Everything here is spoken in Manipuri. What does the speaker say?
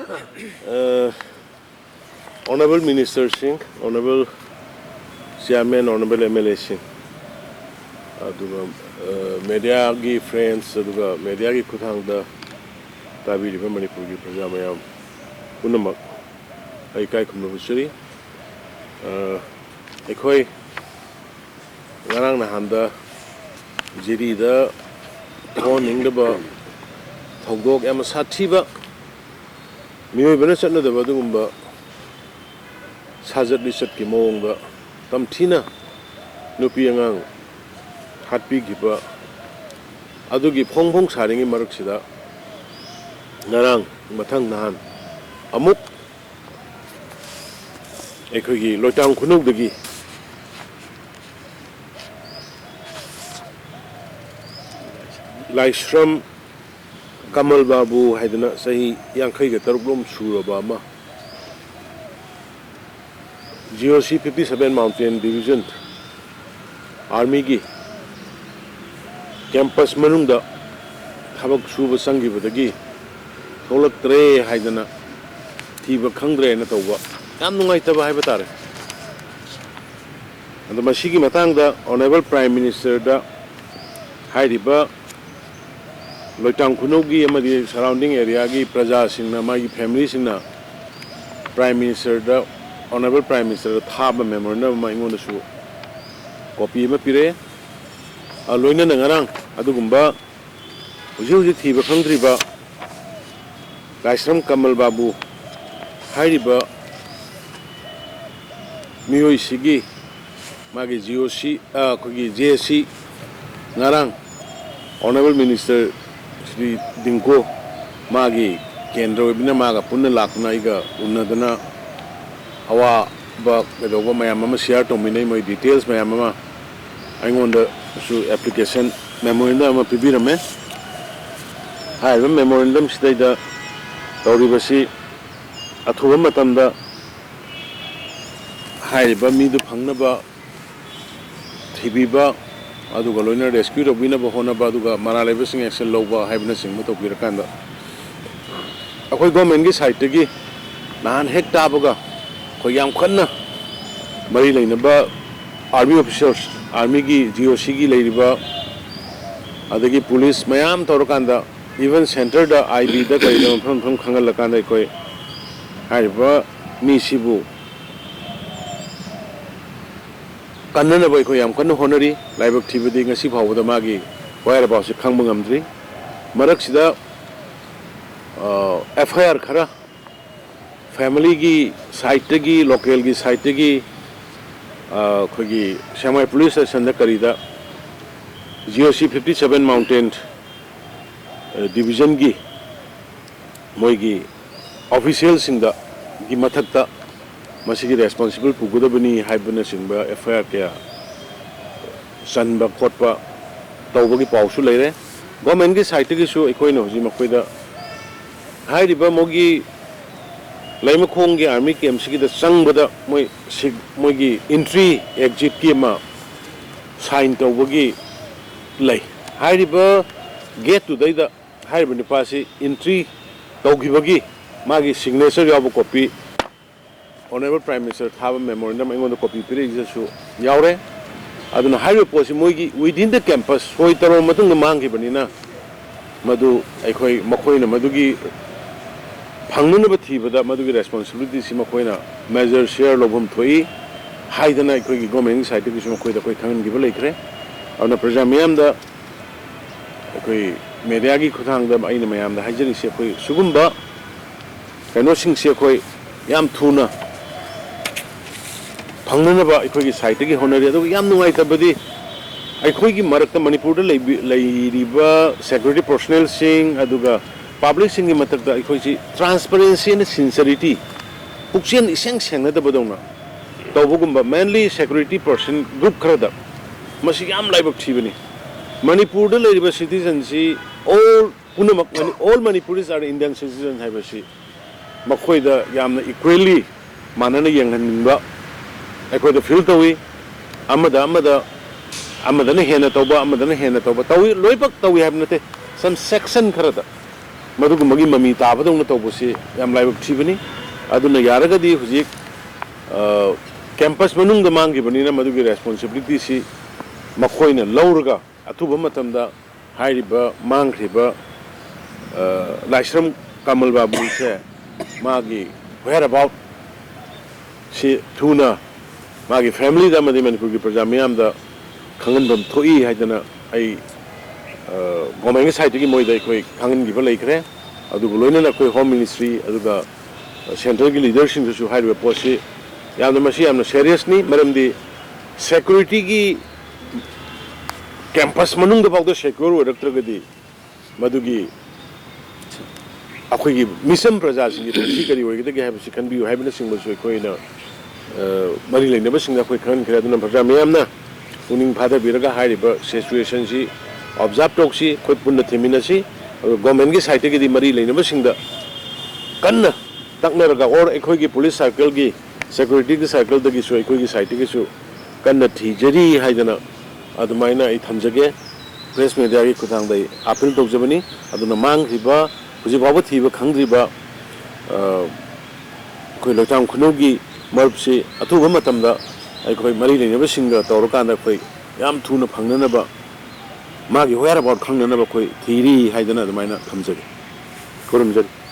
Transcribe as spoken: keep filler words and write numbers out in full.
ꯑ, Honourable Ministerꯁꯤꯡ, Honourable Chairman, Honourable MLAꯁꯤꯡ, ꯑꯗꯨꯒ, ꯑ, mediaꯒꯤ friends, ꯑꯗꯨꯒ mediaꯒꯤ ꯈꯨꯠꯊꯥꯡꯗ ꯇꯥꯕꯤꯔꯤꯕ ꯃꯅꯤꯄꯨꯔꯒꯤ ꯄ꯭ꯔꯖꯥ ꯃꯌꯥꯝ ꯄꯨꯝꯅꯃꯛ ꯑꯩ ꯏꯀꯥꯏ ꯈꯨꯝꯅꯕ ꯎꯠꯆꯔꯤ꯫ ꯑ, ꯑꯩꯈꯣꯏ ꯉꯔꯥꯡ ꯅꯍꯥꯟꯗ ꯖꯤꯔꯤꯗ ꯊꯣꯛꯍꯟꯅꯤꯡꯗꯕ ꯊꯧꯗꯣꯛ ꯌꯥꯝꯅ ꯁꯥꯊꯤꯕ, ꯃꯤꯑꯣꯏꯕꯅ ꯆꯠꯅꯗꯕ ꯑꯗꯨꯒꯨꯝꯕ ꯁꯥꯖꯠ ꯂꯤꯆꯠꯀꯤ ꯃꯑꯣꯡꯗ ꯇꯝꯊꯤꯅ ꯅꯨꯄꯤ ꯑꯉꯥꯡ ꯍꯥꯠꯄꯤꯈꯤꯕ ꯑꯗꯨꯒꯤ ꯐꯣꯡ ꯐꯣꯡ ꯁꯥꯔꯤꯉꯩ ꯃꯔꯛꯁꯤꯗ, ꯉꯔꯥꯡ ꯃꯊꯪ ꯅꯍꯥꯟ ꯑꯃꯨꯛ ꯑꯩꯈꯣꯏꯒꯤ ꯂꯣꯏꯇꯥꯡ ꯈꯨꯅꯧꯗꯒꯤ ꯂꯥꯏꯁ꯭ꯔꯝ ꯀꯃꯜ ꯕꯥꯕꯨ ꯍꯥꯏꯗꯅ ꯆꯍꯤ ꯌꯥꯡꯈꯩꯒ ꯇꯔꯨꯛ ꯂꯣꯝ ꯁꯨꯔꯕ ꯑꯃ, GOC fifty seven Mountain Division Armyꯒꯤ campus ꯃꯅꯨꯡꯗ ꯊꯕꯛ ꯁꯨꯕ ꯆꯪꯈꯤꯕꯗꯒꯤ ꯊꯣꯛꯂꯛꯇ꯭ꯔꯦ ꯍꯥꯏꯗꯅ ꯊꯤꯕ ꯈꯪꯗ꯭ꯔꯦꯅ ꯇꯧꯕ ꯌꯥꯝ ꯅꯨꯡꯉꯥꯏꯇꯕ ꯍꯥꯏꯕ ꯇꯥꯔꯦ꯫ ꯑꯗꯣ ꯃꯁꯤꯒꯤ ꯃꯇꯥꯡꯗ Honourable Prime Ministerꯗ ꯍꯥꯏꯔꯤꯕ ꯂꯣꯏꯇꯥꯡ ꯈꯨꯅꯧꯒꯤ ꯑꯃꯗꯤ surrounding areaꯒꯤ ꯄ꯭ꯔꯖꯥꯁꯤꯡꯅ, ꯃꯥꯒꯤ familyꯁꯤꯡꯅ Prime Ministerꯗ, Honourable Prime Ministerꯗ ꯊꯥꯕ memorandum ꯑꯃ ꯑꯩꯉꯣꯟꯗꯁꯨ copy ꯑꯃ ꯄꯤꯔꯛꯑꯦ꯫ ꯑ, ꯂꯣꯏꯅꯅ ꯉꯔꯥꯡ ꯑꯗꯨꯒꯨꯝꯕ ꯍꯧꯖꯤꯛ ꯍꯧꯖꯤꯛ ꯊꯤꯕ ꯈꯪꯗ꯭ꯔꯤꯕ ꯂꯥꯏꯁ꯭ꯔꯝ ꯀꯃꯜ ꯕꯥꯕꯨ ꯍꯥꯏꯔꯤꯕ ꯃꯤꯑꯣꯏꯁꯤꯒꯤ, ꯃꯥꯒꯤ GOC, ꯑ, ꯑꯩꯈꯣꯏꯒꯤ JAC, ꯉꯔꯥꯡ Honourable Minister ꯁ꯭ꯔꯤ ꯗꯤꯡꯀꯣ, ꯃꯥꯒꯤ ꯀꯦꯟꯗ꯭ꯔ ꯑꯣꯏꯕꯅ ꯃꯥꯒ ꯄꯨꯟꯅ ꯂꯥꯛꯇꯨꯅ ꯑꯩꯒ ꯎꯅꯗꯅ ꯑꯋꯥꯕ ꯀꯩꯗꯧꯕ ꯃꯌꯥꯝ ꯑꯃ share ꯇꯧꯃꯤꯟꯅꯩ꯫ ꯃꯣꯏ details ꯃꯌꯥꯝ ꯑꯃ ꯑꯩꯉꯣꯟꯗꯁꯨ application memorandum ꯑꯃ ꯄꯤꯕꯤꯔꯝꯃꯦ꯫ ꯍꯥꯏꯔꯤꯕ memorandum ꯁꯤꯗꯩꯗ ꯇꯧꯔꯤꯕꯁꯤ ꯑꯊꯨꯕ ꯃꯇꯝꯗ ꯍꯥꯏꯔꯤꯕ ꯃꯤꯗꯨ ꯐꯪꯅꯕ ꯊꯤꯕꯤꯕ, ꯑꯗꯨꯒ ꯂꯣꯏꯅꯅ rescue ꯇꯧꯕꯤꯅꯕ ꯍꯣꯠꯅꯕ, ꯑꯗꯨꯒ ꯃꯔꯥꯜ ꯂꯩꯕꯁꯤꯡ action ꯂꯧꯕ ꯍꯥꯏꯕꯅꯆꯤꯡꯕ ꯇꯧꯕꯤꯔꯀꯥꯟꯗ, ꯑꯩꯈꯣꯏ ꯒꯣꯔꯃꯦꯟꯒꯤ ꯁꯥꯏꯠꯇꯒꯤ ꯅꯍꯥꯟ ꯍꯦꯛ ꯇꯥꯕꯒ ꯑꯩꯈꯣꯏ ꯌꯥꯝ ꯀꯟꯅ ꯃꯔꯤ ꯂꯩꯅꯕ ꯑꯥꯔꯃꯤ ꯑꯣꯐꯤꯁꯔꯁ, ꯑꯥꯔꯃꯤꯒꯤ, ꯖꯤ ꯑꯣ ꯁꯤꯒꯤ ꯂꯩꯔꯤꯕ, ꯑꯗꯒꯤ ꯄꯨꯂꯤꯁ ꯃꯌꯥꯝ ꯇꯧꯔꯀꯥꯟꯗ, ꯏꯚꯟ ꯁꯦꯟꯇꯔꯗ, ꯑꯥꯏ ꯕꯤꯗ, ꯀꯔꯤꯗ, ꯃꯐꯝ ꯃꯐꯝ ꯈꯪꯍꯜꯂꯀꯥꯟꯗ ꯑꯩꯈꯣꯏ ꯍꯥꯏꯔꯤꯕ ꯃꯤꯁꯤꯕꯨ ꯀꯟꯅꯅꯕ ꯑꯩꯈꯣꯏ ꯌꯥꯝ ꯀꯟꯅ ꯍꯣꯠꯅꯔꯤ꯫ ꯂꯥꯏꯕꯛ ꯊꯤꯕꯗꯤ ꯉꯁꯤ ꯐꯥꯎꯕꯗ ꯃꯥꯒꯤ whereabouts ꯈꯪꯕ ꯉꯝꯗ꯭ꯔꯤ꯫ ꯃꯔꯛꯁꯤꯗ ꯑꯦꯐ ꯑꯥꯏ ꯑꯥꯔ ꯈꯔ ꯐꯦꯃꯤꯂꯤꯒꯤ ꯁꯥꯏꯠꯇꯒꯤ, ꯂꯣꯀꯦꯜꯒꯤ ꯁꯥꯏꯠꯇꯒꯤ, ꯑꯩꯈꯣꯏꯒꯤ ꯁꯦꯡꯃꯥꯏ ꯄꯨꯂꯤꯁ ꯁ꯭ꯇꯦꯁꯟꯗ ꯀꯔꯤꯗ ꯖꯤ ꯑꯣ ꯁꯤ fifty seven mountain division ꯒꯤ ꯃꯣꯏꯒꯤ ꯑꯣꯐꯤꯁꯤꯌꯦꯜꯁꯤꯡꯗꯒꯤ ꯃꯊꯛꯇ ꯃꯁꯤꯒꯤ ꯔꯦꯁꯄꯣꯟꯁꯤꯕꯜ ꯄꯨꯒꯗꯕꯅꯤ ꯍꯥꯏꯕꯅꯆꯤꯡꯕ ꯑꯦꯐ ꯑꯥꯏ ꯑꯥꯔ ꯀꯌꯥ ꯆꯟꯕ ꯈꯣꯠꯄ ꯇꯧꯕꯒꯤ ꯄꯥꯎꯁꯨ ꯂꯩꯔꯦ꯫ ꯒꯣꯔꯃꯦꯟꯒꯤ ꯁꯥꯏꯠꯇꯒꯤꯁꯨ ꯑꯩꯈꯣꯏꯅ ꯍꯧꯖꯤꯛ ꯃꯈꯣꯏꯗ ꯍꯥꯏꯔꯤꯕ ꯃꯣꯏꯒꯤ ꯂꯩꯃꯈꯣꯡꯒꯤ ꯑꯥꯔꯃꯤ ꯀꯦꯝꯁꯤꯒꯤꯗ ꯆꯪꯕꯗ ꯃꯣꯏ ꯁꯤ-, ꯃꯣꯏꯒꯤ ꯏꯟꯇ꯭ꯔꯤ ꯑꯦꯛꯖꯤꯠꯀꯤ ꯑꯃ ꯁꯥꯏꯟ ꯇꯧꯕꯒꯤ ꯂꯩ꯫ ꯍꯥꯏꯔꯤꯕ ꯒꯦꯠꯇꯨꯗꯩꯗ ꯍꯥꯏꯔꯤꯕ ꯅꯨꯄꯥꯁꯤ ꯏꯟꯇ꯭ꯔꯤ ꯇꯧꯈꯤꯕꯒꯤ ꯃꯥꯒꯤ ꯁꯤꯒꯅꯦꯆꯔ ꯌꯥꯎꯕ ꯀꯣꯄꯤ, ꯑꯣꯅꯔꯦꯕꯜ ꯄ꯭ꯔꯥꯏꯝ ꯃꯤꯅꯤꯁꯇꯔ ꯊꯥꯕ ꯃꯦꯃꯣꯔꯦꯟꯗꯝ ꯑꯩꯉꯣꯟꯗ ꯀꯣꯄꯤ ꯄꯤꯔꯛꯏꯁꯤꯁꯨ ꯌꯥꯎꯔꯦ꯫ ꯑꯗꯨꯅ ꯍꯥꯏꯔꯤꯕ ꯄꯣꯠꯁꯤ ꯃꯣꯏꯒꯤ within the campus ꯁꯣꯏ ꯇꯧꯔꯕ ꯃꯇꯨꯡꯗ ꯃꯥꯡꯈꯤꯕꯅꯤꯅ, ꯃꯗꯨ ꯑꯩꯈꯣꯏ, ꯃꯈꯣꯏꯅ ꯃꯗꯨꯒꯤ ꯐꯪꯅꯅꯕ ꯊꯤꯕꯗ ꯃꯗꯨꯒꯤ ꯔꯦꯁꯄꯣꯟꯁꯤꯕꯤꯂꯤꯇꯤꯁꯤ ꯃꯈꯣꯏꯅ ꯃꯦꯖꯔ ꯁꯤꯌꯔ ꯂꯧꯐꯝ ꯊꯣꯛꯏ ꯍꯥꯏꯗꯅ ꯑꯩꯈꯣꯏꯒꯤ ꯒꯣꯔꯃꯦꯟꯒꯤ ꯁꯥꯏꯠꯇꯒꯤꯁꯨ ꯃꯈꯣꯏꯗ ꯑꯩꯈꯣꯏ ꯈꯪꯍꯟꯈꯤꯕ ꯂꯩꯈ꯭ꯔꯦ꯫ ꯑꯗꯨꯅ ꯄ꯭ꯔꯖꯥ ꯃꯤꯌꯥꯝꯗ, ꯑꯩꯈꯣꯏ ꯃꯦꯗꯤꯌꯥꯒꯤ ꯈꯨꯠꯊꯥꯡꯗ ꯑꯩꯅ ꯃꯌꯥꯝꯗ ꯍꯥꯏꯖꯔꯤꯁꯦ, ꯑꯩꯈꯣꯏ ꯁꯤꯒꯨꯝꯕ ꯀꯩꯅꯣꯁꯤꯡꯁꯦ ꯑꯩꯈꯣꯏ ꯌꯥꯝ ꯊꯨꯅ ꯐꯪꯅꯅꯕ ꯑꯩꯈꯣꯏꯒꯤ ꯁꯥꯏꯠꯇꯒꯤ ꯍꯣꯠꯅꯔꯤ꯫ ꯑꯗꯨꯒ ꯌꯥꯝ ꯅꯨꯡꯉꯥꯏꯇꯕꯗꯤ, ꯑꯩꯈꯣꯏꯒꯤ ꯃꯔꯛꯇ, ꯃꯅꯤꯄꯨꯔꯗ ꯂꯩꯕꯤ-, ꯂꯩꯔꯤꯕ ꯁꯦꯀ꯭ꯌꯨꯔꯤꯇꯤ ꯄꯔꯁꯣꯅꯦꯜꯁꯤꯡ ꯑꯗꯨꯒ ꯄꯥꯕ꯭ꯂꯤꯛꯁꯤꯡꯒꯤ ꯃꯊꯛꯇ ꯑꯩꯈꯣꯏꯁꯤ transparency and sincerity, ꯄꯨꯛꯆꯦꯜ ꯏꯁꯦꯡ ꯁꯦꯡꯅꯗꯕꯗꯧꯅ ꯇꯧꯕꯒꯨꯝꯕ, mainly security person group ꯈꯔꯗ, ꯃꯁꯤ ꯌꯥꯝ ꯂꯥꯏꯕꯛ ꯊꯤꯕꯅꯤ꯫ ꯃꯅꯤꯄꯨꯔꯗ ꯂꯩꯔꯤꯕ ꯁꯤꯇꯤꯖꯟꯁꯤ, all ꯄꯨꯝꯅꯃꯛ, all Manipuris are Indian citizen ꯍꯥꯏꯕꯁꯤ ꯃꯈꯣꯏꯗ ꯌꯥꯝꯅ equally ꯃꯥꯟꯅꯅ ꯌꯦꯡꯍꯟꯅꯤꯡꯕ ꯑꯩꯈꯣꯏꯗ ꯐꯤꯜ ꯇꯧꯏ꯫ ꯑꯃꯗ ꯑꯃꯗ, ꯑꯃꯗꯅ ꯍꯦꯟꯅ ꯇꯧꯕ, ꯑꯃꯗꯅ ꯍꯦꯟꯅ ꯇꯧꯕ ꯇꯧꯏ, ꯂꯣꯏꯅꯃꯛ ꯇꯧꯏ ꯍꯥꯏꯕ ꯅꯠꯇꯦ, some section ꯈꯔꯗ꯫ ꯃꯗꯨꯒꯨꯝꯕꯒꯤ ꯃꯃꯤ ꯇꯥꯕꯗꯧꯅ ꯇꯧꯕꯁꯤ ꯌꯥꯝ ꯂꯥꯏꯕꯛ ꯊꯤꯕꯅꯤ꯫ ꯑꯗꯨꯅ ꯌꯥꯔꯒꯗꯤ ꯍꯧꯖꯤꯛ, ꯑ, ꯀꯦꯝꯄꯁ ꯃꯅꯨꯡꯗ ꯃꯥꯡꯈꯤꯕꯅꯤꯅ ꯃꯗꯨꯒꯤ ꯔꯦꯁꯄꯣꯟꯁꯤꯕꯤꯂꯤꯇꯤꯁꯤ ꯃꯈꯣꯏꯅ ꯂꯧꯔꯒ ꯑꯊꯨꯕ ꯃꯇꯝꯗ ꯍꯥꯏꯔꯤꯕ ꯃꯥꯡꯈ꯭ꯔꯤꯕ, ꯑ, ꯂꯥꯏꯁ꯭ꯔꯝ ꯀꯃꯜ ꯕꯥꯕꯨꯁꯦ ꯃꯥꯒꯤ whereabout ꯁꯤ ꯊꯨꯅ ꯃꯥꯒꯤ ꯐꯦꯃꯤꯂꯤꯗ ꯑꯃꯗꯤ ꯃꯅꯤꯄꯨꯔꯒꯤ ꯄ꯭ꯔꯖꯥ ꯃꯤꯌꯥꯝꯗ ꯈꯪꯍꯟꯐꯝ ꯊꯣꯛꯏ ꯍꯥꯏꯗꯅ ꯑꯩ, ꯑ, ꯒꯣꯔꯃꯦꯟꯒꯤ ꯁꯥꯏꯠꯇꯒꯤ ꯃꯣꯏꯗ ꯑꯩꯈꯣꯏ ꯈꯪꯍꯟꯈꯤꯕ ꯂꯩꯈ꯭ꯔꯦ꯫ ꯑꯗꯨꯒ ꯂꯣꯏꯅꯅ ꯑꯩꯈꯣꯏ ꯍꯣꯝ ꯃꯤꯅꯤꯁꯇ꯭ꯔꯤ ꯑꯗꯨꯒ ꯁꯦꯟꯇ꯭ꯔꯦꯜꯒꯤ ꯂꯤꯗꯔꯁꯤꯡꯗꯁꯨ ꯍꯥꯏꯔꯤꯕ ꯄꯣꯠꯁꯤ ꯌꯥꯝꯅ, ꯃꯁꯤ ꯌꯥꯝꯅ ꯁꯦꯔꯤꯌꯁꯅꯤ꯫ ꯃꯔꯝꯗꯤ ꯁꯦꯀ꯭ꯌꯨꯔꯤꯇꯤꯒꯤ ꯀꯦꯝꯄꯁ ꯃꯅꯨꯡꯗ ꯐꯥꯎꯗ ꯁꯦꯀ꯭ꯌꯣꯔ ꯑꯣꯏꯔꯛꯇ꯭ꯔꯒꯗꯤ ꯃꯗꯨꯒꯤ ꯑꯩꯈꯣꯏꯒꯤ ꯃꯤꯆꯝ ꯄ꯭ꯔꯖꯥꯁꯤꯡꯒꯤ ꯄꯨꯟꯁꯤ ꯀꯔꯤ ꯑꯣꯏꯒꯗꯒꯦ ꯍꯥꯏꯕꯁꯤ ꯈꯟꯕꯤꯌꯨ ꯍꯥꯏꯕꯅꯆꯤꯡꯕꯁꯨ ꯑꯩꯈꯣꯏꯅ, ꯑ, ꯃꯔꯤ ꯂꯩꯅꯕꯁꯤꯡꯗ ꯑꯩꯈꯣꯏ ꯈꯪꯍꯟꯈ꯭ꯔꯦ꯫ ꯑꯗꯨꯅ ꯄ꯭ꯔꯖꯥ ꯃꯤꯌꯥꯝꯅ ꯄꯨꯛꯅꯤꯡ ꯐꯥꯊꯕꯤꯔꯒ ꯍꯥꯏꯔꯤꯕ ꯁꯤꯆꯨꯋꯦꯁꯟꯁꯤ ꯑꯣꯕꯖꯥꯔꯕ ꯇꯧꯁꯤ, ꯑꯩꯈꯣꯏ ꯄꯨꯟꯅ ꯊꯦꯡꯃꯤꯟꯅꯁꯤ꯫ ꯑꯗꯨꯒ ꯒꯣꯔꯃꯦꯟꯒꯤ ꯁꯥꯏꯠꯇꯒꯤꯗꯤ ꯃꯔꯤ ꯂꯩꯅꯕꯁꯤꯡꯗ ꯀꯟꯅ ꯇꯛꯅꯔꯒ, ꯑꯣꯔ ꯑꯩꯈꯣꯏꯒꯤ ꯄꯨꯂꯤꯁ ꯁꯥꯔꯀꯜꯒꯤ, ꯁꯦꯀ꯭ꯌꯨꯔꯤꯇꯤꯒꯤ ꯁꯥꯔꯀꯜꯗꯒꯤꯁꯨ, ꯑꯩꯈꯣꯏꯒꯤ ꯁꯥꯏꯠꯇꯒꯤꯁꯨ ꯀꯟꯅ ꯊꯤꯖꯔꯤ ꯍꯥꯏꯗꯅ ꯑꯗꯨꯃꯥꯏꯅ ꯑꯩ ꯊꯝꯖꯒꯦ꯫ ꯄ꯭ꯔꯦꯁ ꯃꯦꯗꯤꯌꯥꯒꯤ ꯈꯨꯠꯊꯥꯡꯗ ꯑꯩ ꯑꯥꯄꯤꯜ ꯇꯧꯖꯕꯅꯤ꯫ ꯑꯗꯨꯅ ꯃꯥꯡꯈ꯭ꯔꯤꯕ, ꯍꯧꯖꯤꯛ ꯐꯥꯎꯕ ꯊꯤꯕ ꯈꯪꯗ꯭ꯔꯤꯕ, ꯑ, ꯑꯩꯈꯣꯏ ꯂꯣꯏꯇꯥꯝ ꯈꯨꯅꯧꯒꯤ ꯃꯔꯨꯞꯁꯤ ꯑꯊꯨꯕ ꯃꯇꯝꯗ ꯑꯩꯈꯣꯏ ꯃꯔꯤ ꯂꯩꯅꯕꯁꯤꯡꯒ ꯇꯧꯔꯀꯥꯟꯗ ꯑꯩꯈꯣꯏ ꯌꯥꯝ ꯊꯨꯅ ꯐꯪꯅꯅꯕ, ꯃꯥꯒꯤ whereabout ꯈꯪꯅꯅꯕ ꯑꯩꯈꯣꯏ ꯊꯤꯔꯤ ꯍꯥꯏꯗꯅ ꯑꯗꯨꯃꯥꯏꯅ ꯊꯝꯖꯒꯦ꯫ ꯈꯨꯔꯨꯝꯖꯔꯤ꯫